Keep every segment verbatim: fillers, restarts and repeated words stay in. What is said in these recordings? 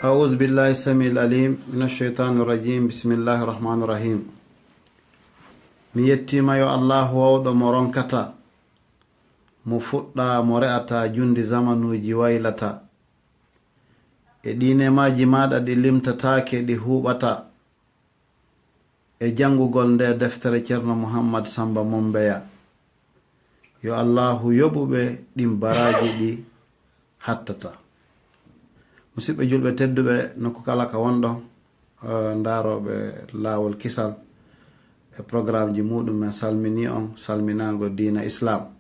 أعوذ بالله السميع العليم من الشيطان الرجيم. بسم الله الرحمن الرحيم. Mi yettiima yo Allaahu wawɗo mo ronkata, mo fuɗɗa, mo re'ata, jundi zamanuuji waylata. E ɗi nemaaji maaɗa ɗi limtataake, ɗi huuɓata. E janngugol nde deftere Ceerno Muhammad Sammba Mombeya. Yo Allaahu yoɓu ɓe ɗin baraaji ɗi hattata. Musidɓe julɓe tedduɓe, nokku kala ka wonɗon, eh, ndaarooɓe Laawol Kisal e programmeji muɗum, men salmini on salminaango diina Islam.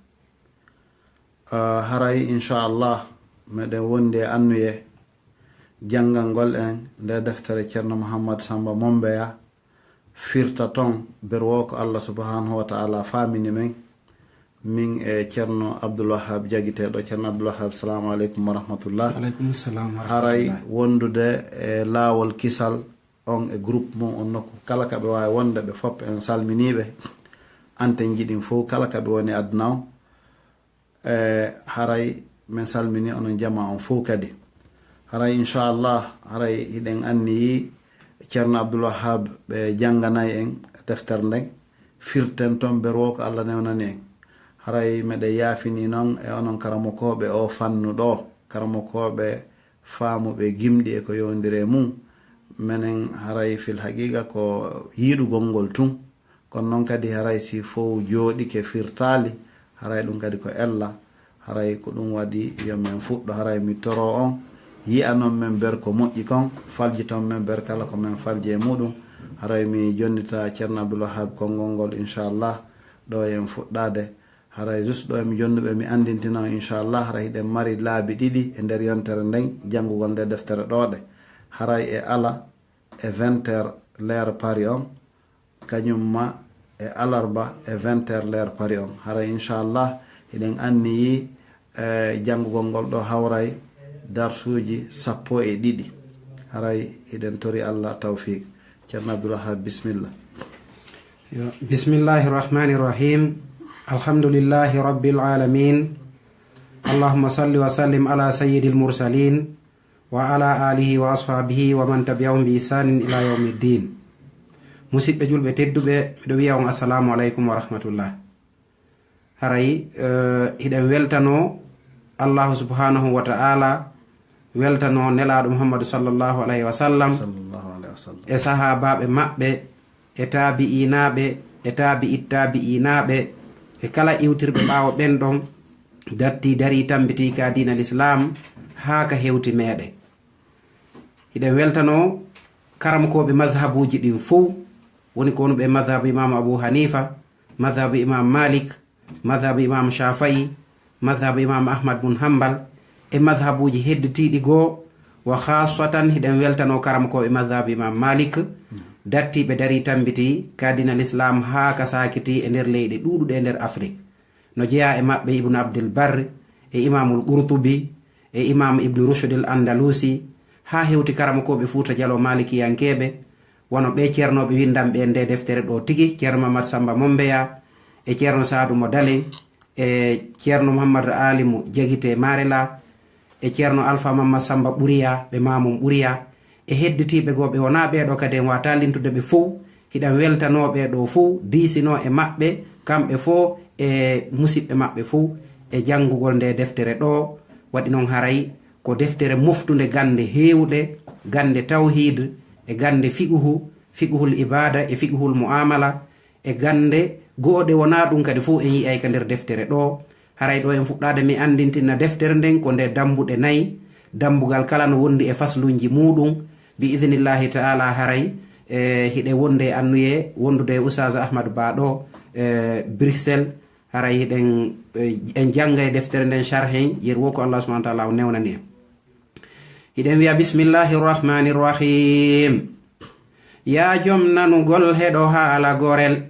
Eh, haray, inchallah, meɗen wondi e annuye janngal ngol en nde deftere Ceerno Muhammad Sammba Mombeya, firta ton berwo ko Allah subhanahu wa ta'ala faamini men, min e Ceerno Abdul Wahab jagiteeɗo. Ceerno Abdul Wahab, salamu aleykum wa rahmatullah. Aleykum salam wa rahmatullah. Haray wondude e Laawol Kisal on e groupe mum on, nokku kala ka ɓe waawi wonde, ɓe fop en salminiiɓe. Antenji ɗin fof kala ka ɓe woni aduna on. E, haray men salmini onon jama on fof kadi. Haray, inchallah, haray hiɗen anniyi Ceerno Abdul Wahab ɓe jannganay en deftere nden, firten ton berwo ko Allah newnani en. Haray meɗen yaafini non e onon karamokooɓe o fannu ɗo, karamokooɓe faamuɓe gimɗi e ko yowndiri e mum. Menen haray fil haqiqa ko yiɗugol ngol tun. Kono noon kadi haray si fow jooɗike firtaali, haray ɗum kadi ko ella. Haray ko ɗum waɗi yo men fuɗɗo. Haray mi toro on, yi'anon men ber ko moƴƴi kon, faljiton men ber kala ko men falji e muɗum. Haray mi jonnita Ceerno Abdul Wahab konngol ngol, inchallah, ɗo en fuɗɗaade. Haray juste ɗo emi jonnuɓe mi anndintina on, inchallah, haray hiɗen mari laabi ɗiɗi e nder yontere nden, janngugol nde deftere ɗo ɗe. Haray e ala e vingt heures l'heure Paris on, kañum ma e alarba e vingt heures l'heure Paris on. Haray, inchallah, hiɗen anniyi, eh, janngugol ngol ɗo hawray darsuuji sappo e ɗiɗi. Haray hiɗen tori Allah tawfiq. Ceerno Abdul Wahab, bismillah. Yo, bismillahi rahmani rahim. Alhamdulillahi rabbil alamin. Allahumma salli wa sallim ala sayyidil mursalin wa ala alihi wa ashabihi wa man tabi'ahum bi ihsanin ila yawmi ddin. Musidɓe julɓe tedduɓe, miɗo wiya on assalamu aleykum wa rahmatullah. Haray, eh, hiɗen weltano Allahu subhanahu wa ta'ala, weltano Nelaaɗo Muhammadu sallallahu alayhi wa sallam, sallallahu alayhi wa sallam, e sahaabaaɓe maɓɓe, e taabi'iinaaɓe, e taabi'it taabi'iinaaɓe, e kala iwtirɓe ɓaawo ɓen ɗon, datti, darii, tambitii ka diina Lislaam haa ka hewti meeɗe. Hiɗen weltano karamokooɓe mazhabuuji ɗin fow, woni ko wonuɓe mazhabu Imaamu Abu Hanifa, mazhabu Imaamu Malik, mazhabu Imaamu Shafa'i, mazhabu Imaamu Ahmad bun Hanbal, e mazhabuuji hedditiiɗi goo, wa khaasatan hiɗen weltano karamokooɓe mazhabu Imaamu Malik, dattiiɓe darii tambitii ka diina Lislaam haa ka saakitii e nder leyɗe ɗuuɗuɗe e nder Afrik. No jeyaa e maɓɓe Ibnu Abdil Barri, e Imaamul Qurtubi, e Imaam Ibnu Rushd al Andalusi, haa hewti karamokooɓe Fuuta Jaloo Maalikiyankeeɓe, wano ɓee ceernooɓe winndanɓe en ndee deftere ɗoo tigi, Ceerno Mamad Sammba Mombeya, e Ceerno Saadu Mo Dalen, e Ceerno Muhammad Aalimu Jagite Maarela, e Ceerno Alfa Mamma Sammba Ɓuriya, ɓe Maamum Ɓuriya, e hedditiiɓe goo ɓe wonaa ɓee ɗoo kadi en waawataa lintude ɓe fow, hiɗen weltanoo ɓee ɗoo fow, diisinoo e maɓɓe, kamɓe fow e musiɓɓe maɓɓe fow, e janngugol ndee deftere ɗoo. Waɗi non haray ko deftere moftunde gannde heewuɗe, gannde tawhiid, e gannde fiqhu, fiqhul ibaada e fiqhul mu'amala, e gannde goo ɗe wonaa ɗum kadi fow en yi'ay ka nder deftere ɗoo. Haray ɗoo en fuɗɗaade mi anndintina deftere nden ko nde dambuɗe nay, dambugal kala no wondi e faslunji muuɗum. Bi idnillahi ta'ala haray, e, hiɗe wonde e annuye wondude e Oustaz Ahmad Ba ɗoo, e, Bruxelles. Haray hiɗen, e, en jannga e deftere nden sharhen, yerwoo ko Allah subhanahu wa ta'ala o newnani en. Hiɗen wiya, bismillahi rahmani rahim. Yaa jom nanugol heɗo haala gorel,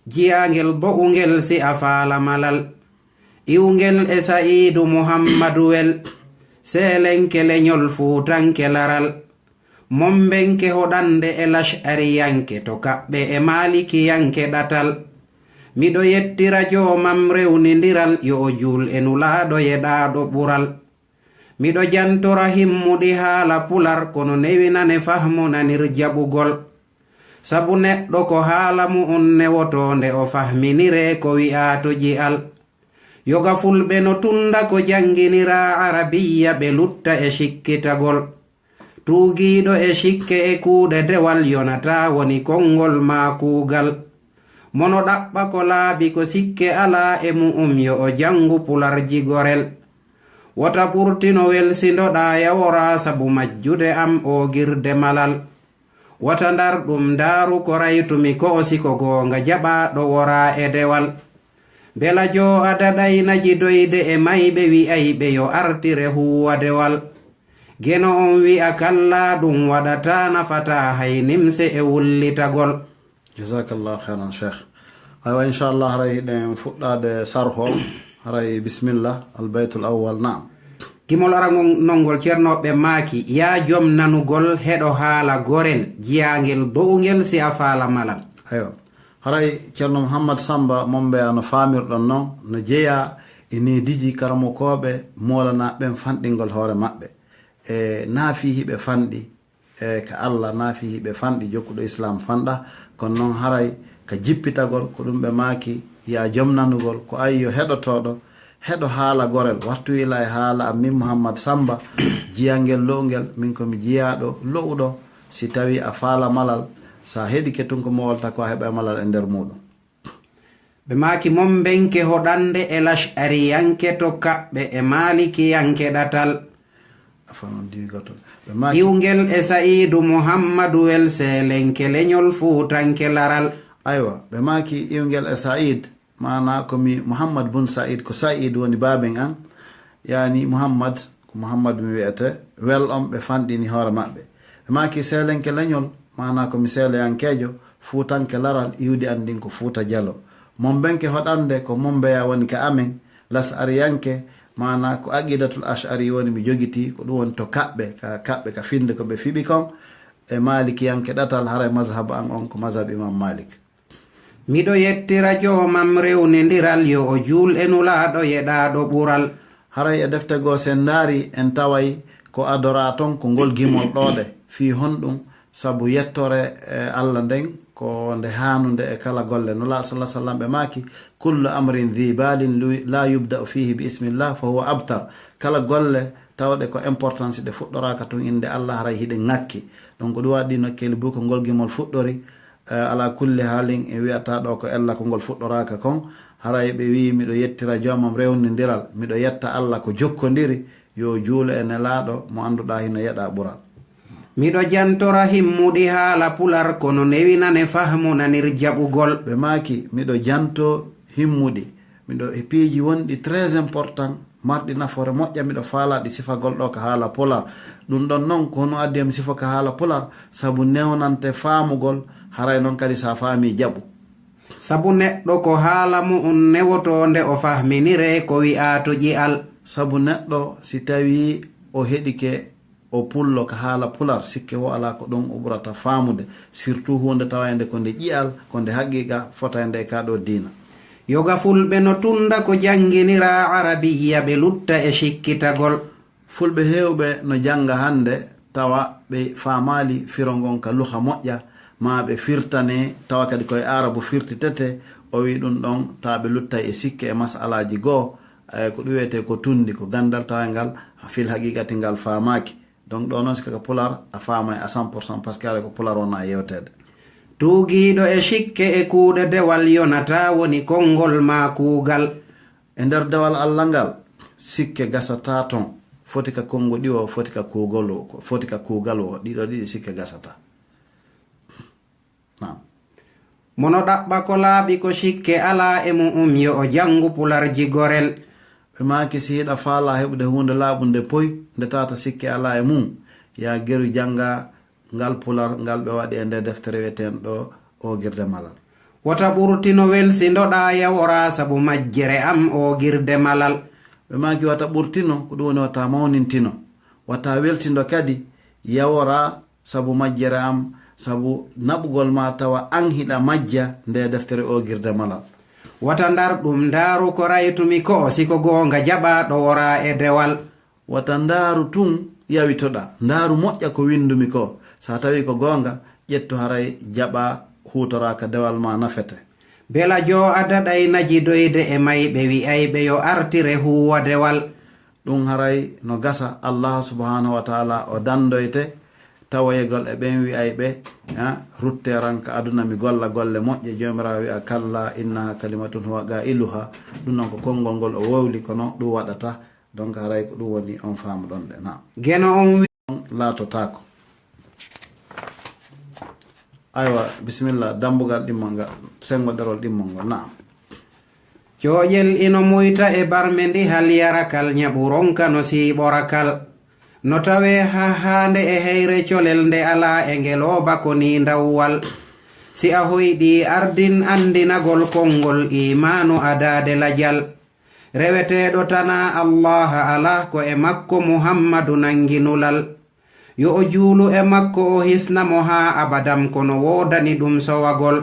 jiyaangel bo'ungel si a faala malal, iwngel e Sa'iidu Muhammadu wel, seelenke leñol fuutanke laral, mombenke hoɗande e lash'ariyanke to kaɓɓe e maalikiyanke ɗatal. Miɗo yettira joomam rewnindiral, yo o juul e nulaaɗo yeɗaaɗo ɓural. Miɗo jantora himmuɗi haala pular, kono newinane fahmu nanir jaɓugol. Sabu neɗɗo ko haala mu'un newoto nde o fahminiree ko wi'aa to ƴi'al. Yoga fulɓe no tunda ko jannginira Arabiyya ɓe lutta e cikkitagol. Tuugiiɗo e cikke e kuuɗe dewal yonataa woni konngol maa kuugal. Mono ɗaɓɓa ko laaɓi ko sikke alaa e mu'um yo o janngu pular jigorel. Wota ɓurtino welsindoɗaa yaworaa sabu majjude am oogirde malal. Wata ndar ɗum ndaaru ko raytumi ko o siko goonga jaɓaa ɗo woraa e dewal. Bela joo a daɗay naji doyde e mayɓe wi'ayɓe yo artire huuwa dewal. Geno on wi'a kallaa ɗum waɗataa nafataa hay nimse e wullitagol. Jazakallah khairan sheikh. Aywa, inchallah haray hiɗen fuɗɗaade sarho. Haray bismillah, albaytul awwal. Naam. Gimol arangol nongol cernooɓe maaki, yaa jom nanugol heɗo haala gorel jiyaangel do'ungel si a faala malal. Aywa. Haray Ceerno Muhammad Samba Mombeya no faamirɗon non no jeyaa e neediji karamokooɓe moolanaa ɓen fanɗingol hoore maɓɓe e naafii hiɓe fanɗi e ka Allah naafii hiɓe fanɗi jokkuɗo Islaam fanɗa. Kono non haray ka jippitagol ko ɗum ɓe maaki, yaa jom nanugol ko ayi yo heɗotooɗo heɗo haala gorel wattu ila e haala am min Muhammad Samba jiyangel lo'ungel, min ko mi jiyaaɗo lo'uɗo. Si tawii a faala malal, so a heɗike tun ko mo wolta ko a heɓa e malal e nder muuɗum. Ɓe maaki mombenke hoɗande e lash'ariyanke to kaɓɓe e maalikiyanke ɗatal. Afan on diwi gotol. Ɓe maaki. Iwngel e Sa'iidu Muhammadu wel seelenke leñol fuutanke laral. Aywa, ɓe maaki iwngel e Sa'iid, maanaa ko mi Muhammad bun Sa'iid, ko Sa'iid woni baaben an, yaani Muhammad ko Muhammad mi wi'ete, wel on ɓe fanɗini hoore maɓɓe. Ɓe maaki seelenke leñol, maanaa ko mi seeleyankeejo, fuutanke laral, iwdi an ndin ko Fuuta Jalo. Mombenke hoɗande ko Mombeya woni ka amen, las'ariyanke, maanaa ko aqiidatul ash'ari woni mi jogitii, ko ɗum woni to kaɓɓe, ka kaɓɓe ka finnde ko ɓe fiɓi kon, e maalikiyanke ɗatal, haray mazhab an on ko mazhab Imam Malik. Miɗo yettira joomam rewnindiral, yo o juul e Nulaaɗo yeɗaaɗo ɓural. Haray e defte goo, si en ndaarii, en taway ko adoraa ton ko ngol gimol ɗooɗe. Fii honɗum? Sabu yettoore e Alla nden ko nde haanunde e kala golle. Nulaaɗo sallallaahu alayhi wa sallam ɓe maaki, kullu amrin dhi baalin lu- laa yubda'u fiihi bi ismillah fa huwa abtar. Kala golle tawɗe ko importance ɗe fuɗɗoraaka tun innde Alla, haray hiɗe ŋakki. Donc ɗum waɗi nokkeeli buy ko ngol gimol fuɗɗori. Eh, alaa kulli haalin, en wi'ataa ɗoo ko ella ko ngol fuɗɗoraaka kon. Haray ɓe wi'i, miɗo yettira joomam rewnindiral, miɗo yetta Alla ko jokkondiri, yo o juulu e Nelaaɗo mo annduɗaa hino yeɗaa ɓural. Miɗo jantora himmuɗi haala pular, kono newinane fahmu nanir jaɓugol. Ɓe maaki, miɗo janto himmuɗi, miɗo e piiji wonɗi très important, marɗi nafoore moƴƴa, miɗo faalaa ɗi sifagol ɗoo ka haala pular. Ɗum ɗon non ko hono addi mi sifo ka haala pular, sabu newnante faamugol, haray non kadi so a faamii jaɓu. Sabu neɗɗo ko haala mu'un newotoo nde o fahminiree ko wi'aa to ƴi'al. Sabu neɗɗo si tawii o heɗike o pullo ka haala pular, sikke woo alaa ko ɗon o ɓurata faamude, surtout huunde tawaynde ko nde ƴi'al, ko nde haqiiqa, fotaynde e kaa ɗoo diina. Yoga fulɓe no tunnda ko jannginiraa Arabiyya ɓe lutta e cikkitagol. Fulɓe heewɓe no jannga hannde tawa ɓe faamaali firo ngon ka luha moƴƴa, maa ɓe firtanee tawa kadi ko e Aarabu firtitetee, o wi'i ɗum ɗon tawa ɓe luttay e sikke e masalaaji goo, e ko ɗum wiyetee ko tunndi, ko ganndal tawayngal fil haqiiqati ngal faamaaki. Donc ɗoo noon si ko ka pular a faamay à cent pour cent, parce que haray ko pular wonaa yewteede. Tuugiiɗo e cikke e kuuɗe dewal yonataa woni konngol maa kuugal. E nder dewal Alla ngal, sikke gasataa ton, foti ka konnguɗi woo, foti ka kuugal woo, foti ka kuugal woo, ɗiɗo ɗiɗi sikke gasataa. Naam. Mono ɗaɓɓa ko laaɓi ko cikke alaa e mu'um yo o janngu pular jigorel. Ɓe maaki si hiɗa faalaa heɓude huunde laaɓunde poy, nde tawata sikke alaa e mum, yaa geru janngaa ngal pular ngal ɓe waɗi e ndee deftere wi'eteende ɗoo Oogirde Malal. Wota ɓurtino welsindoɗaa yaworaa sabu majjere am Oogirde Malal. Ɓe maaki wata ɓurtino, ko ɗum woni wata mawnintino. Wata welsindo kadi yaworaa sabu majjere am, sabu naɓugol maa tawa an hiɗa majja ndee deftere Oogirde Malal. Wata ndar ɗum ndaaru ko raytumi ko, si ko goonga jaɓaa ɗoworaa e dewal. Wata ndaaru tun yawitoɗaa, ndaaru moƴƴa ko winndumi ko. So a tawii ko goonga, ƴettu haray jaɓaa, huutoraa ka dewal maa nafete. Belajo a daɗay najidoyde e mayɓe wi'ayɓe yo artire huuwa dewal. Ɗum haray no gasa Allaahu subhaanahu wa taala o danndoyte tawoyegol e ɓen wi'ayɓe, ha, rutte ran ka aduna mi golla golle moƴƴe. Joomiraawo wi'a, "Kalla innaha kalimatun huwa qailuha." Ɗum non ko konngol ngol o wowli, kono ɗum waɗata. Donc haray ko ɗum woni on faamu ɗon de. Naam. Geno on wi- On laatotaako. Aywa, bisimilla, dambugal ɗimmal ngal, senngo ɗerol ɗimmal ngol. Naam. Cooƴel ino muyta e barme ndi hal yara kal ñaɓu ronka no siiɓora kal. No tawee ha haande e heyre colel nde alaa e ngelooba ko ni ndawwal. Si a hoyɗii ardin anndinagol konngol iimaanu adaade lajal. Reweteeɗo tanaa Allaaha alaa ko e makko Muhammadu nanngi nulal. Yo o juulu e makko o hisna mo haa abadan kono woodani ɗum sowagol.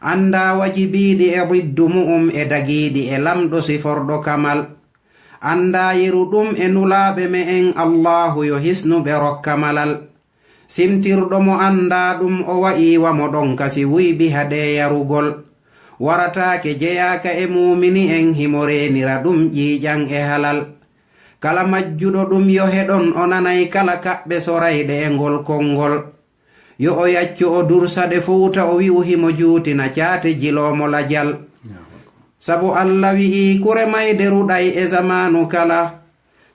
Anndaa wajibiiɗi e riddu mu'um e dagiiɗi e lamɗo siforɗo kamal. Anndaa yeru ɗum e nulaaɓe me'en Allaahu yo hisnu ɓe rokka malal. Simtirɗo mo anndaa ɗum o wa'i wa mo ɗon kasi wuyɓi haɗee yarugol. Warataake jeyaaka e muumini en himo reenira ɗum ƴiiƴan e halal. Kala majjuɗo ɗum yo heɗon o nanay kala kaɓɓe sorayɗe e ngol konngol. Yo o yaccu o dursa ɗe fowta o wi'u himo juutina caate jiloo mo lajal. Sabu Alla wi'ii kure mayde ruɗay e zamaanu kala.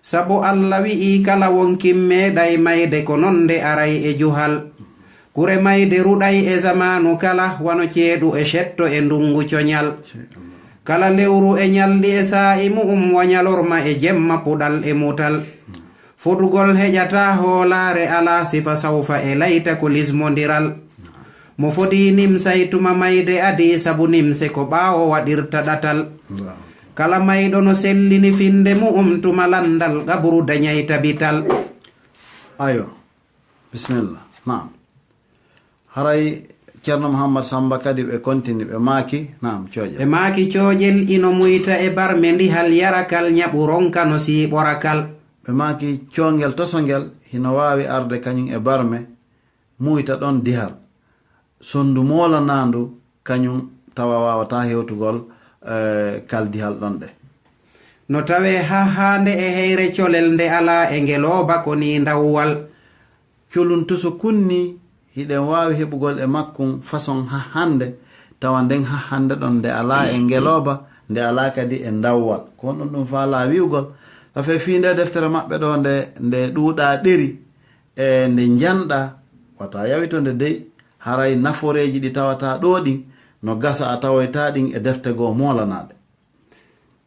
Sabu Alla wi'ii kala wonkin meeɗay mayde ko non nde aray e juhal. Kure mayde ruɗay e zamaanu kala wano ceeɗu e cetto e ndungu coñal. Kala lewru e ñalɗi e saa'i mu'um wa ñalorma e jemma puɗal e mutal. Fodugol heƴataa hoolaare alaa sifa sawfa e layta ko lismondiral. Mo fodii nimsay tuma mayde adii sabu nimse ko ɓaawo waɗirta ɗatal. Kala mayɗo no sellini finde mu'um tuma lanndal qabru dañay tabital. Aywa, bisimilla. Naam. Haray Ceerno Muhammad Samba kadi ɓe kontini, ɓe maaki, naam, cooƴel. Ɓe maaki cooƴel ino muyta e barme ndi hal yara kal ñaɓu ronka no siiɓora kal. Ɓe maaki coongel tosongel hino waawi arde kañum e barme, muyta ɗon dihal. Sonndu moolanaandu kañum tawa waawataa hewtugol, eh, kal dihal ɗon ɗe. No tawee ha haande e heyre colel nde alaa e ngelooba ko ni ndawwal. Colun toso kunni, hiɗen waawi heɓugol e makkun façon hahhande, tawa nden hahhande ɗon nde alaa e ngelooba, nde alaa kadi e ndawwal. Ko honɗun ɗun faalaa wi'ugol? Afee fii nde deftere maɓɓe ɗo nde, nde ɗuuɗaa ɗeri, e nde njanɗaa, wata yawito nde dey, haray naforeeji ɗi tawataa ɗoo ɗin, no gasa a tawoytaa ɗin e defte goo moolanaaɗe.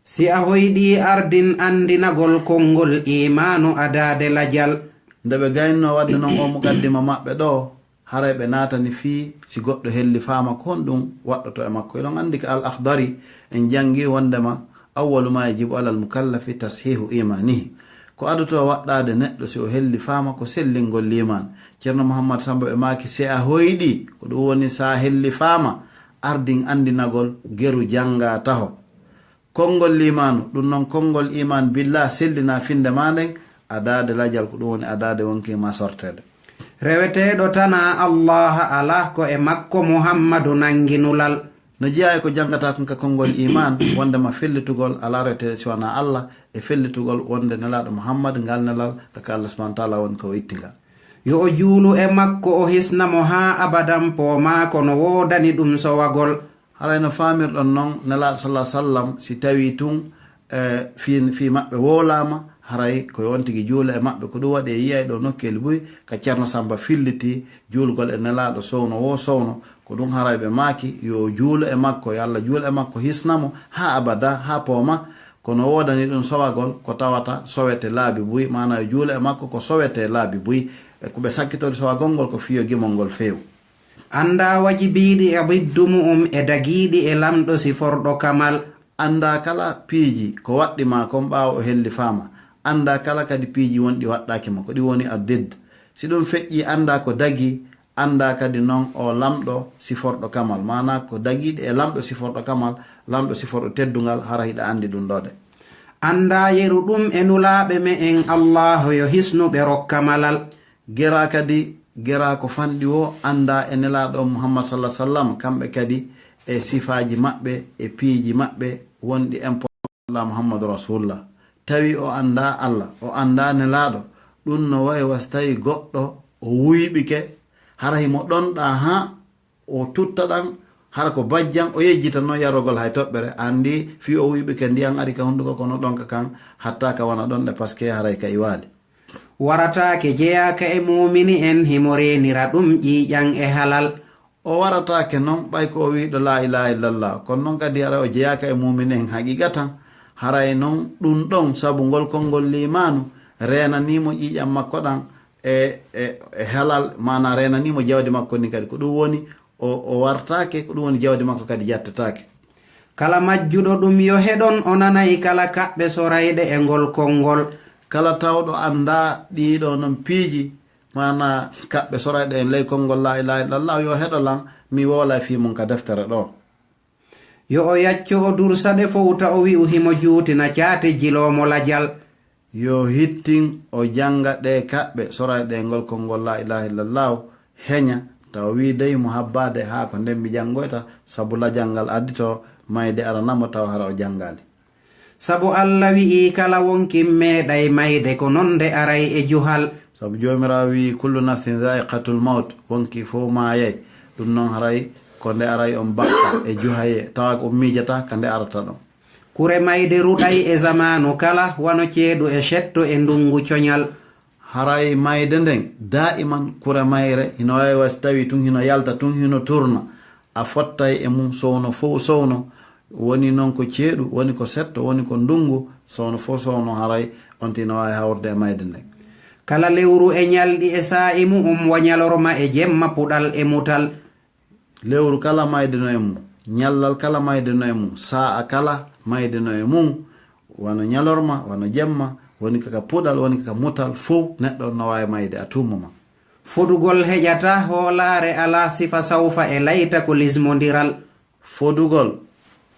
Si a hoyɗii ardin anndinagol konngol iimaanu adaade lajal. Nde ɓe gaynnoo waɗde non oo muqaddima maɓɓe ɗoo, haray ɓe naatani fii si goɗɗo hellifaama ko honɗun waɗɗotoo e makko. Eɗon anndi ka Al Akhdari en janngi wonndema, "Awwalu ma yajibu alal mukallafi tashihu imanihi." Ko adotoo waɗɗaade neɗɗo si o hellifaama ko sellingol liimaan. Ceerno Muhammad Samba ɓe maaki, si a hoyɗii, ko ɗun woni si a hellifaama, ardin anndinagol geru janngaa taho. Konngol liimaanu, ɗun non konngol iimaan billah, sellinaa finde maa nden, adaade lajal, ko ɗun woni adaade wonkii maa sorteede. Reweteeɗo tanaa Allaaha alaa ko e makko Muhammadu nanngi nulal. No jeyaa e ko janngataa kon ka konngol iimaan, wonndema fellitugol alaa reweteeɗo si wanaa Alla, e fellitugol wonnde Nelaaɗo Muhammad ngal nelal ka ka Alla subhaanahu wa taala woni ko o itti ngal. Yo o juulu e makko o hisna mo haa abadan poomaa ko no woodani ɗum sowagol. Haray no faamirɗon non, Nelaaɗo sallallaahu alayhi wa sallam, si tawii tun, eh, fii, fii maɓɓe wowlaama, haray ko yo on tigi juula e maɓɓe. Ko ɗun waɗi e yi'ay ɗoo nokkeeli buy ka Ceerno Samba filliti juulgol e Nelaaɗo sowno woo sowno. Ko ɗun haray ɓe maaki yo o juulu e makko, yo Alla juulu e makko, hisna mo haa abada, haa pooma. Kono woodani ɗun sowagol ko tawata sowete laabi buy, maanaa yo juulu e makko ko sowete laabi buy. E ko ɓe sakkitori sowagol ngol ko fii yo gimol ngol feewu. Anndaa wajibiiɗi e diddu mu'um e dagiiɗi e lamɗo siforɗo kamal. Anndaa kala piiji ko waɗɗi maa kon ɓaawo o hellifaama. Anndaa kala kadi piiji wonɗi waɗɗaaki ma, ko ɗi woni addidd. Si ɗun feƴƴii, anndaa ko dagii, anndaa kadi non o lamɗo siforɗo kamal. Maanaa ko dagiiɗi e lamɗo siforɗo kamal, lamɗo siforɗo teddungal, hara hiɗa anndi ɗun ɗoo de. Anndaa yeru ɗum e nulaaɓe me'en, Allaahu yo hisnu ɓe rokka malal. Geraa kadi, geraa ko fanɗi woo anndaa e Nelaaɗo on Muhammad sallallaahu alayhi wa sallam, kamɓe kadi e sifaaji maɓɓe, e piiji maɓɓe wonɗi important. Muhammadu Rasuulullah. Tawi o anndaa Allah, o anndaa Nelaaɗo, ɗum no wayi wa si tawi goɗɗo o wuyɓike, hara himo ɗonɗaa haa o tutta ɗan, hara ko bajjan, o yejjita noon yarogol hay toɓɓere. Anndi fii o wuyɓike ndiyan ari ka hunnduko, kono ɗon ka kan hatta ka wana ɗon ɗe, parce que haray ka iwaali. Warataake jeyaaka e muumini en, himo reenira ɗum ƴiiƴan e halal. O warataake noon ɓay ko o wiiɗo laa ilaaha illallah, kono noon kadi haray o jeyaaka e muumini en haqiiqatan. Haray noon ɗum ɗon, sabu ngol konngol liimaanu reenanii mo ƴiiƴan makko ɗan e, e, e halal, maanaa reenanii mo jawdi makko ndin kadi. Ko ɗum woni o, o wartaake, ko ɗum woni jawdi makko kadi jattetaake. Kala majjuɗo ɗum yo heɗon, o nanay kala kaɓɓe sorayɗe e ngol konngol. Kala tawɗo anndaa ɗii ɗoo non piiji, maanaa kaɓɓe sorayɗe en ley konngol laa ilaaha illallah, yo heɗo lan, mi wowlay fii mun ka deftere ɗoo. Yo o yaccu, o dursa ɗe fow, ta o wi'u himo juutina caate jiloo mo lajal. Yo hittin, o jannga ɗee kaɓɓe sorayɗe e ngol konngol laa ilaaha illallah, heña, ta o wi'i dey mo habbaade haa ko nden mi janngoyta, sabu lajal ngal additoo mayde arana mo tawa hara o janngaali. Sabu Alla wi'ii kala wonkin meeɗay mayde, ko non nde aray e juhal. Sabu Joomiraaɗo wi'i, "Kullu nafsin zaa'iqatul mawt", wonki fow maayay. Ɗum non haray ko nde aray on bakka e juhaye, tawa ko on miijata ka nde arata ɗon. Kure mayde ruɗay e zamaanu kala, wano ceeɗu e cetto e ndungu coñal. Haray mayde nden, daa'iman kure mayre hino wawi wa si tawi tun hino yalta, tun hino turna. A fottay e mum sowno fow sowno. Woni non ko ceeɗu, woni ko setto, woni ko ndungu, sowno fow sowno haray on tino wawi hawrude e mayde nden. Kala lewru e ñalɗi e saa'i mu'um, wa ñalorma e jemma, puɗal e mutal. Lewru kala mayde no e mum, ñallal kala mayde no e mum, saa'a kala mayde no e mum, wano ñalorma, wano jemma, woni kaka puɗal, woni kaka mutal, fow neɗɗo no waawi mayde à tout moment. Fodugol heƴata, hoolaare alaa, sifa sawfa e layta ko lismondiral. Fodugol,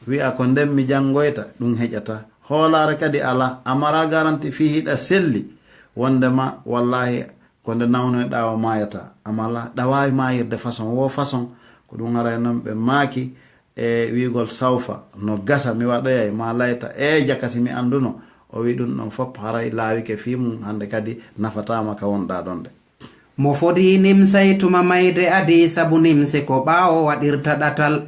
wi'a ko nden mi janngoyta, ɗum heƴata. Hoolaare kadi alaa, a maraa garanti fii hiɗa selli, wondema wallaahi ko nde nawnoyɗaa o maayataa. Ammaa ɗa waawi maayirde façon woo façon, ko ɗum haray non ɓe maaki e wi'ugol sawfa, no gasa mi waɗoyay maa layta, ee jaka si mi annduno. O wi'i ɗum ɗon fof haray laawike fii mum, hannde kadi nafataama ka wonɗaa ɗon ɗe. Mo fodii nimsay tuma mayde adii, sabu nimse ko ɓaawo waɗirta ɗatal.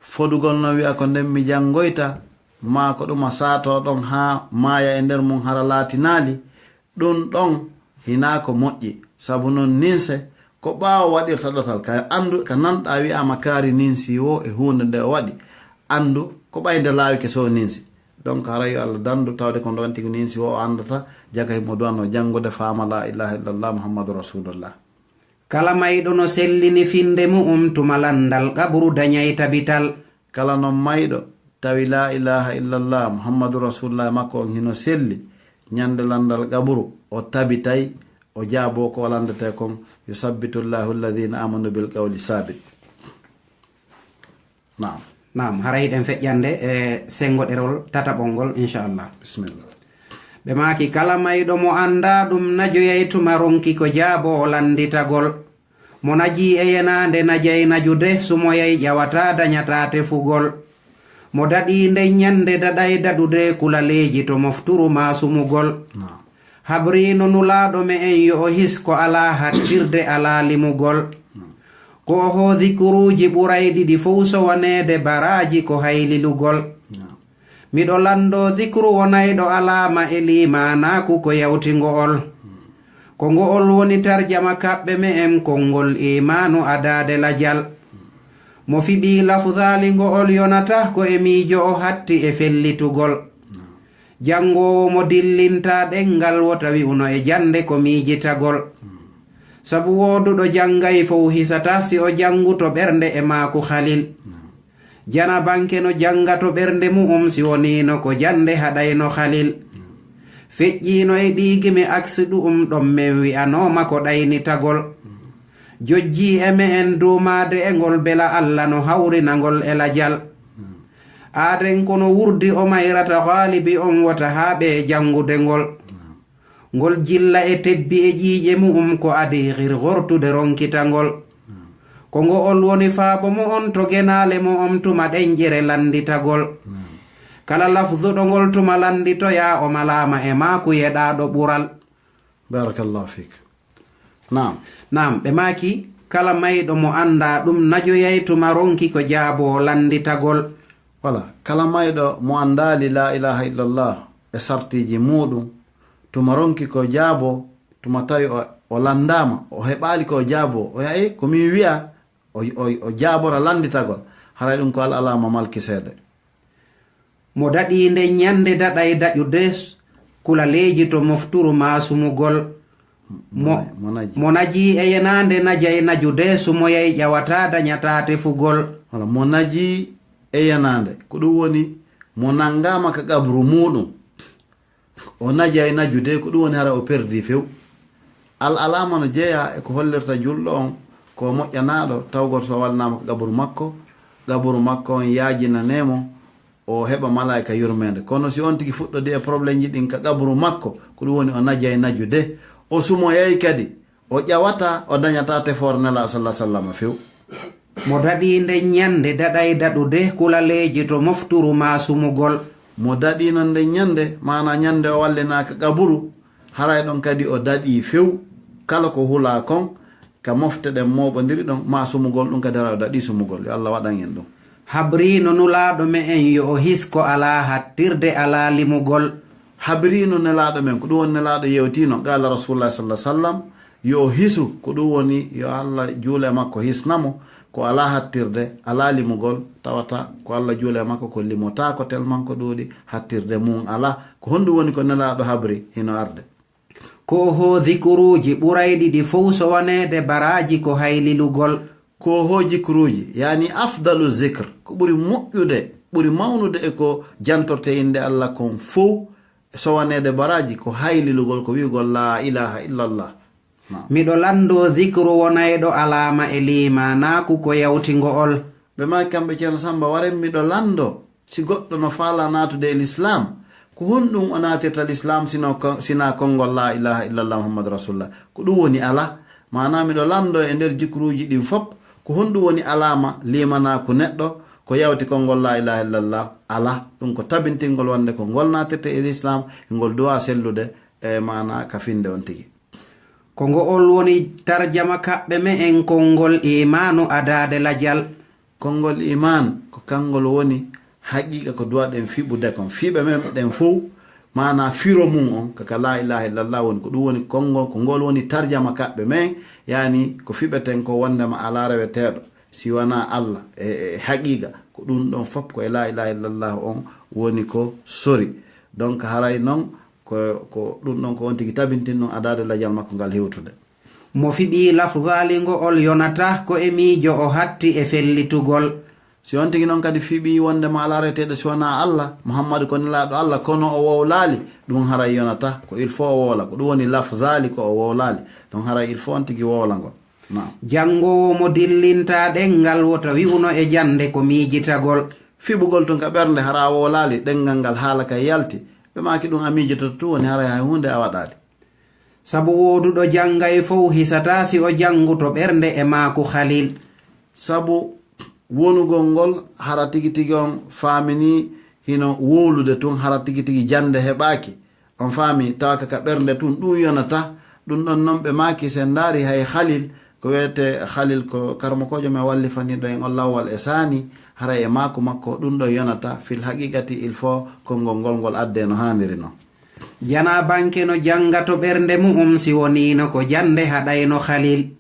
Fodugol no wi'a ko nden mi janngoyta, maa ko ɗum a saatoo ɗon haa maaya e nder mum hara laatinaali, ɗum ɗon hinaa ko moƴƴi. Sabu non ninse ko ɓaawo waɗirta ɗatal. Ka anndu, ka nanɗaa wi'aama kaari ninsi woo e huunde nde o waɗi, anndu ko ɓay nde laawike so o ninsi. Donc haray yo Allah danndu tawde ko ɗon tigi ninsi woo o anndata, jaka himo duwano janngude faama laa ilaaha illallah Muhammadu Rasulullah. Kala mayɗo no sellini finde mu'um, tuma lanndal qabru dañay tabital. Kala non mayɗo tawi laa ilaaha illallah Muhammadu Rasulullah makko on hino selli, ñande lanndal qabru o tabitay, o jaaboo ko o lanndetee kon, "Yusabbitu llahu alladhina amanu bil qawli sabit." Naam. Naam, hara hiɗen feƴƴande e senngo ɗerol tataɓol ngol, inchallah. Bismillah. Ɓe maaki, kala mayɗo mo anndaa ɗum najoyay tuma ronki ko jaaboo lannditagol. Mo najii e yenaande najay najude, sumoyay ƴawataa dañataa tefugol. Mo daɗii nden ñande daɗay daɗude, kulaleeji to mofturu maa sumugol. Naam. Habriino Nulaaɗo me'en yo o his, ko alaa hattirde, alaa limugol. Ko o hoo dikruuji ɓuray ɗiɗi fow sowaneede baraaji ko haylilugol. Miɗo lanndoo dikru wonayɗo alaama e liimaanaaku ko yawti ngo'ol. Ko ngo'ol woni tarjama kaɓɓe me'en konngol iimaanu adaade lajal. Mo fiɓii lafdaali ngo'ol yonata ko e miijo o hatti e fellitugol. Janngoowo mo dillintaa ɗenngal wota wi'u no e jannde ko miijitagol. Sabu wooduɗo janngay fow hisata si o jannguto ɓernde e maaku Khalil. Janabanke no janngato ɓernde mu'um si woniino ko jannde haɗayno Khalil. Feƴƴiino e ɗii gimi aksi ɗu'um ɗon men wi'anooma ko ɗaynitagol. Jojjii e me'en duumaade e ngol bela Alla no hawrina ngol e lajal. Aaden kono wurdi o mayrata gaalibi on wota haa ɓe janngude ngol. Ngol jilla e tebbi e ƴiiƴe mu'um ko adi xir gortude ronkita ngol. Ko ngo'ol woni faabo mo'on to genaale mo'on tuma ɗenƴere lannditagol. Kala lafduɗo ngol tuma lannditoyaa o malaama e maaku yeɗaaɗo ɓural. Barakallahu fik. Naam. Naam, ɓe maaki, kala mayɗo mo anndaa ɗum najoyay tuma ronki ko jaaboo lannditagol. Wala, kala mayɗo mo anndaali laa ilaaha illallah e sartiiji muuɗum, tuma ronki ko jaaboo, tuma tawi o, o lanndaama, o heɓaali ko jaaboo, o yahi ko min wi'a, o, o, o jaabora lannditagol, haray ɗum ko al alaama malki seede. Mo daɗii nden ñannde daɗay daƴude kula leeji to mofturu maa sumugol. Mo, mo najii e yenaande najay najude sumoyay ƴawataa dañataa tefugol. Wala, mo najii e yenaande, ko ɗum woni mo nanngaama ka qabru muuɗum. O najay najude, ko ɗum woni hara o perdi few. Al alaama no jeyaa e ko hollirta julɗo on ko moƴƴanaaɗo tawgol so walnaama ko qaburu makko, qaburu makko on yaajinanee mo, o heɓa malaa'ika yurmeende. Kono si on tigi fuɗɗodii e problème ji ɗin ka qaburu makko, ko ɗum woni o najay najude, o sumoyay kadi, o ƴawataa, o dañataa tefoore Nelaaɗo sallallaahu alayhi wa sallam few. Mo daɗii nden ñannde daɗay daɗude kula leeji to mofturu maa sumugol. Mo daɗiino nden ñannde, maanaa ñannde o wallinaaka qaburu, haray ɗon kadi o daɗii few. Kala ko hulaa kon ka mofte ɗen mooɓondiri ɗon, maa sumugol, ɗum kadi haray o daɗii sumugol. Yo Allah waɗan en ɗum. Habriino Nulaaɗo me'en yo o his ko alaa hattirde alaa limugol. Habriino Nelaaɗo men, ko ɗum woni Nelaaɗo yewtiino, qaala Rasuulullaahi sallallaahu alayhi wa sallam, yo o hisu, ko ɗum woni yo Allah juule makko hisna mo, ko alaa hattirde, alaa limugol, tawata ko Allah juule makko ko limotaako, tellement ko ɗuuɗi, hattirde mum alaa. Ko honɗum woni ko Nelaaɗo habri hino arde? Ko oho dikuruuji ɓurayɗi ɗi fow sowaneede baraaji ko haylilugol. Ko oho dikuruuji, yaani afdalu zikr, ko ɓuri moƴƴude, ɓuri mawnude e ko jantortee innde Allah kon fow, sowaneede baraaji ko haylilugol, ko wi'ugol laa ilaaha illallah. Naam. Miɗo lanndoo dikru wonayɗo alaama e liimaanaaku ko yawti ngo'ol. Ɓe maaki kamɓe Ceerno Sammba, waren miɗo lanndoo si goɗɗo no faalaa naatude e lislaam, ko honɗum o naatirta lislaam sino ko, sinaa konngol laa ilaaha illallah Muhammadu Rasulullah? Ko ɗum woni alaa. Maanaa miɗo lanndoo e nder jikruuji ɗin fof, ko honɗum woni alaama liimanaaku neɗɗo ko yawti konngol laa ilaaha illallah? Alaa. Ɗum ko tabintingol wonde ko ngol naatirta e lislaam, ngol duwaa sellude e maanaa ka finnde on tigi. Ko ngo'ol woni tarjama kaɓɓe me'en konngol iimaanu adaade lajal. Konngol iimaan ko kanngol woni haqiiqa ko duwaɗen fiɓude kon. Fiɓe men ɗen fow, maanaa firo mum on, kaka laa ilaaha illallah woni, ko ɗum woni konngol, ko ngol woni tarjama kaɓɓe men, yaani ko fiɓeten ko wonndema alaa reweteeɗo si wanaa Allah e, e haqiiqa, ko ɗum ɗon fof ko e laa ilaaha illallah on woni ko sori. Donc haray non ko, ko ɗum ɗon ko on tigi tabintin ɗum adaade lajal makko ngal hewtude. Mo fiɓii lafzaali ngo'ol yonata ko e miijo o hatti e fellitugol. Si on tigi non kadi fiɓii wonndema alaa reweteeɗo si wanaa Allah, Muhammadu ko nelaaɗo Allah, kono o wowlaali, ɗum haray yonata, ko il faut o wowla, ko ɗum woni lafzaali ko o wowlaali, ɗum haray il faut on tigi wowla ngol. Naam. Janngoowo mo dillintaa ɗemngal wota wi'u no e jannde ko miijitagol. Fiɓugol tun ka ɓernde hara a wowlaali, ɗemngal ngal haala kay yalti, ɓe maaki ɗum a miijototo tun woni haray hay huunde a waɗaali. Sabu wooduɗo janngay fow hisataa si o janngu to ɓernde e maaku Khalil. Sabu wonugol ngol hara tigi tigi on faaminii hino wowlude tun hara tigi tigi jannde heɓaaki. On faamii, tawa ka, ka ɓernde tun ɗun yonata. Ɗun ɗon non ɓe maaki si en ndaari hay Khalil, ko wiyetee Khalil ko karamokoojo men wallifaniiɗo en on lawwal e saani, haray e maaku makko ɗun ɗon yonata, fil haqiiqati il faut konngol ngol ngol addee no haaniri non. Janaabanke no jannga to ɓernde mu'um si woniino ko jannde haɗayno Khalil.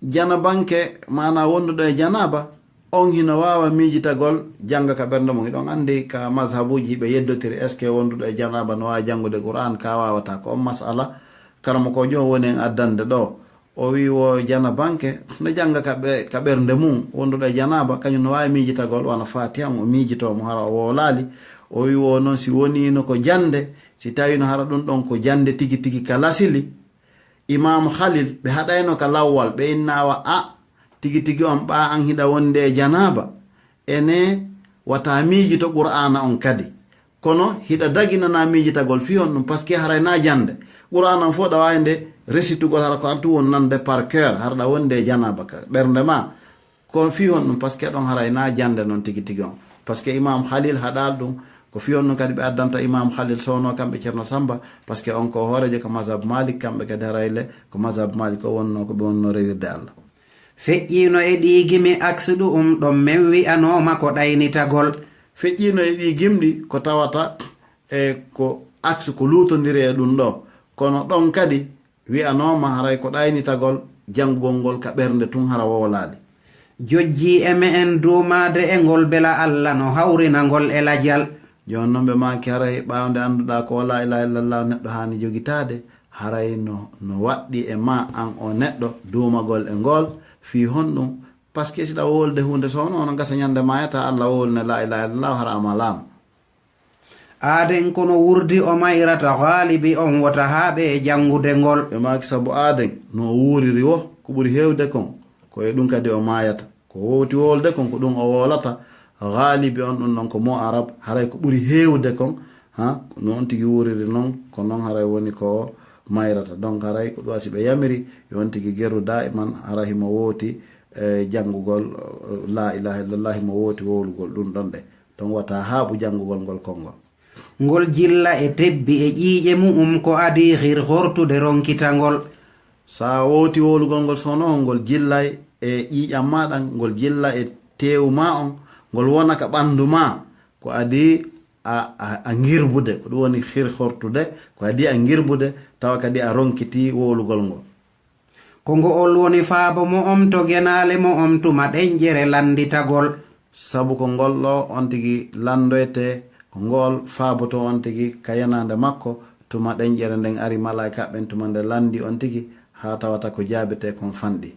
Janabanke, maanaa wonduɗo e janaaba, on hino waawa miijitagol, jannga ka ɓernde mum. Hiɗon anndi ka mazhabuuji hiɓe yeddotiri, est-ce que wonduɗo e janaaba no waawi janngude Qur'aan, ka waawataa? Ko on mas'ala karamokoojo on woni en addande ɗoo. O wi'i wo janabanke no jannga ka ɓe-, ka ɓernde mum, wonduɗo e janaaba, kañum no waawi miijitagol, wano Faatiha, o miijitoo mo hara o wowlaali. O wi'i wo non si woniino ko jannde, si tawiino hara ɗum ɗon ko jannde tigi tigi ka lasili, Imaamu Khalil, ɓe haɗayno ka lawwal, ɓe inna awa a, tigi tigi on ɓaa an hiɗa wondi e janaaba. Ene Wata miijito Qur'aana on kadi. Kono hiɗa daginana miijitagol fii honɗun, parce que haray na jannde. Qur'aana on fow ɗa waawi nde resitugol, hara ko an tun woni nande par cœur, hara ɗa wondi e janaaba ka ɓernde ma. Ko fii honɗun, parce que ɗon haray na jannde non tigi tigi on. Parce que Imam Khalil haɗaali ɗun, ko fii honɗun kadi ɓe addanta Imam Khalil Soono kamɓe Ceerno Samba, parce que on ko hooreejo ka mazhab Malik, kamɓe kadi haray le ko mazhab Malik o wonnoo ko ɓe wonnoo rewirde Allah. Feƴƴiino e ɗii gimi aks ɗu'um ɗon men wi'anooma ko ɗaynitagol. Feƴƴiino e ɗii gimɗi ko tawata e ko aks ko luutondiri e ɗun ɗoo. Kono ɗon kadi wi'anooma haray ko ɗaynitagol janngugol ngol ka ɓernde tun hara wowlaali. Jojjii e me'en duumaade e ngol bela Alla no hawrina ngol e lajal. Jooni non ɓe maaki haray ɓaawo nde annduɗaa ko laa ilaaha illallah neɗɗo haani jogitaade, haray no, no waɗɗi e ma an o neɗɗo duumagol e ngol fii honɗun? Parce que si ɗa wowlude huunde so hono, hono gasa ñande maayataa Alla wowlune laa ilaaha illallah hara a malaama. Aaden kono wurdi o mayrata gaalibi on wota haaɓe e janngude ngol. Ɓe maaki sabu aaden no o wuuriri wo, ko ɓuri heewde kon, ko e ɗun kadi o maayata. Ko wowti wowlude kon, ko ɗun o wowlata. Gaalibi on ɗun ɗon ko mo Arab, haray ko ɓuri heewde kon, ha, no on tigi wuuriri non, ko non haray woni ko mayrata. Donc haray ko ɗun si ɓe yamiri, yo on tigi geru daiman, haray himo wowti, e, janngugol, e, laa ilaaha illallah, himo wowti wowlugol ɗun ɗon ɗe. Ton wata haaɓu janngugol ngol konngol. Ngol jilla e tebbi e ƴiiƴe mu'um ko adii hirhortude ronkitangol. Sa wowti wowlugol ngol sono, ngol jillay e ƴiiƴam ma ɗan, ngol jilla e teewu ma on, ngol wona ka ɓandu ma, ko adii a, a, a ngirbude, ko ɗun woni hirhortude, ko adii a ngirbude, tawa kadi a ronkitii wowlugol ngol. Ko ngo'ol woni faabo mo'om to genaale mo'om tuma ɗenƴere lannditagol. Sabu ko ngol ɗoo on tigi lanndoytee, ko ngol faabotoo on tigi ka yenaande makko, tuma ɗenƴere nden ari, malaa'ikaaɓe ɓen tuma nde lanndii on tigi, haa tawata ko jaabetee kon fanɗi.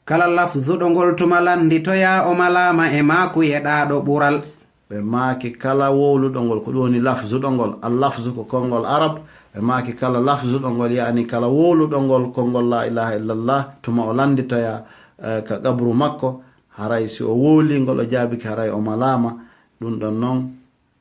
Kala lafzuɗo ngol tuma lannditoyaa o malaama e maaku yeɗaaɗo ɓural. Ɓe maaki kala wowluɗo ngol, ko ɗun woni lafzuɗo ngol. Al lafzu ko konngol Arab. Ɓe maaki kala lafzuɗo ngol, yaani kala wowluɗo ngol konngol laa ilaaha illallah, tuma o lannditoyaa, eh, ka qabru makko, haray si o wowlii ngol o jaabike, haray o malaama. Ɗun ɗon non,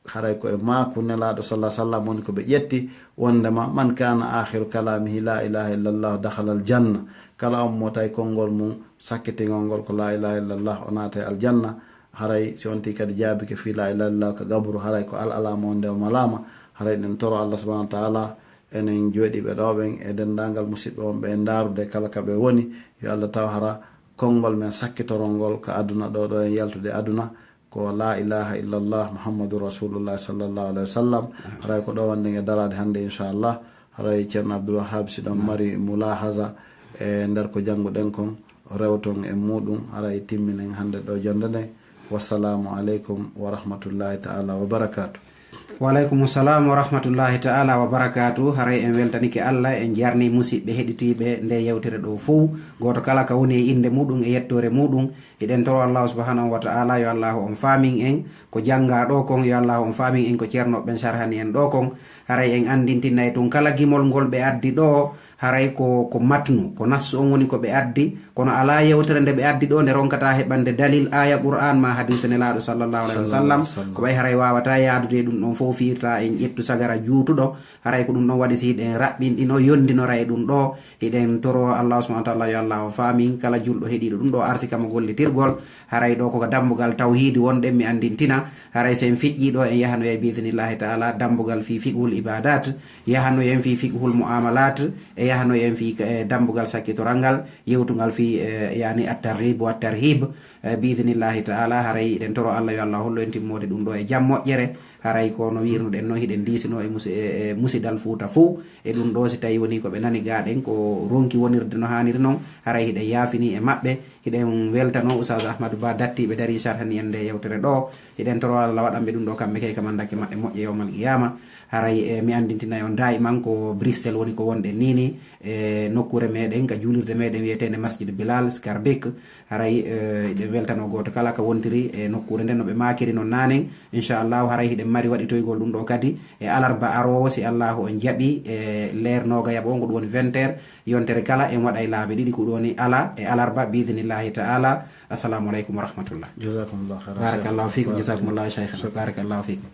haray ko e maaku Nelaaɗo sallallahu alaihi wasallam woni ko ɓe ƴetti, wondema, "Man kana akhiru kalamihi la ilaha illallah dakhala al janna." Kala on mo tawi konngol mum sakkitingol ngol ko la ilaha illallah, o naatay aljanna. Haray si on tigi kadi jaabike fii la ilaha illallah ka qabru, haray ko al alaama wonde o malaama. Haray ɗen toro Allah subhanahu wa ta'ala, enen jooɗiiɓe ɗoo ɓen e denndaangal musiɓɓe wonɓe e ndaarude kala ka ɓe woni, yo Allah taw hara konngol men sakkitorol ngol ka aduna ɗoo, ɗoo en yaltude aduna, ko la ilaha illallah Muhammadur Rasulullah sallallahu alaihi wasallam. Haray ko ɗoo wonɗen e daraade hannde, inchallah. Haray Ceerno Abdul Wahhab, si ɗon mari mulahaza e nder ko jannguɗen kon, rewton e muɗum, haray timminen hannde ɗoo jonnde nden. Wassalamu alaikum wa rahmatullahi ta'ala wa barakatuh. Wa alaikum salam wa rahmatullahi ta'ala wa barakatuh. Haray en weltanike Allah, en jarni musiɓɓe heɗitiiɓe nde yewtere ɗoo fow. Gooto kala ka woni e innde muɗum e yettoore muɗum. Hiɗen toro Allahu subhanahu wa ta'ala yo Allahu on faamin en ko janngaa ɗoo kon, yo Allahu on faamin en ko ceernooɓe ɓen sarhani en ɗoo kon. Haray en anndintinay tun kala gimol ngol ɓe addi ɗoo, haray ko, ko matnu, ko nassu on woni ko ɓe addi, kono alaa yewtere nde ɓe addi ɗoo nde ronkataa heɓande dalil aaya Qur'aan maa hadiisa Nelaaɗo sallallahu alaihi wasallam. Sallallahu alaihi wasallam. Ko ɓay haray waawataa yaadude e ɗun ɗon fow, firta en ƴettu sagara juutuɗo, haray ko ɗun ɗon waɗi si hiɗen raɓɓinɗino, yondinora e ɗun ɗoo, hiɗen toro Allah subhanahu wa ta'ala yo Allah o faamin kala julɗo heɗiiɗo ɗun ɗoo arsika mo gollitirgol. Haray ɗoo ko ka dambugal tawhiidi wonɗen, mi anndintina. Haray si en feƴƴii ɗoo, en yahanoyay bi idnillahi ta'ala dambugal fii fiqhul ibadat, yahanoyen fii fiqhul mu'amalat, e yahanoyen fii, eh, dambugal sakkitoral ngal, yewtungal fii, eh, yani at-targhib wa tarhib, eh, bi idnillahi ta'ala. Haray hiɗen toro Allah yo Allah hollu en timmoode ɗun ɗoo e jam moƴƴere. Haray ko no wi'irnuɗen non, hiɗen diisinoo e musi-, e, e musidal Fuuta fow. E ɗun ɗoo, si tawi woni ko ɓe nani gaa ɗen ko ronki wonirde no haaniri non, haray hiɗen yaafini e maɓɓe. Hiɗen weltanoo Oustaz Ahmadou Ba dattiiɓe darii sarhani en nde yewtere ɗoo. Hiɗen toro Allah waɗanɓe ɗun ɗoo kamɓe kay ka mandake maɓɓe moƴƴe yawmal qiyama. Haray, e, mi anndintinay on daiman ko Bruxelles woni ko wonɗen nii nii, e nokkuure meɗen ka juulirde meɗen wi'eteende Masjid Bilal Schaerbeek. Haray, e, hiɗen weltanoo gooto kala ka wontiri e nokkuure nden no ɓe maakiri non naanen. Inchallahu, haray hiɗen mari waɗitoygol ɗum ɗo kadi e alarba aroowo, si Allahu on jaɓi, e leer noogayaɓo o, ngo ɗum woni vingt heures. Yontere kala en waɗay laabi ɗiɗi, ko ɗum woni ala e alarba, biidnillahi taala. Assalamu aleykum wa rahmatullah. Jazakumullah khairan. Barakallahu fikum, jazakumullahu shaykhan. Barakallahu fikum.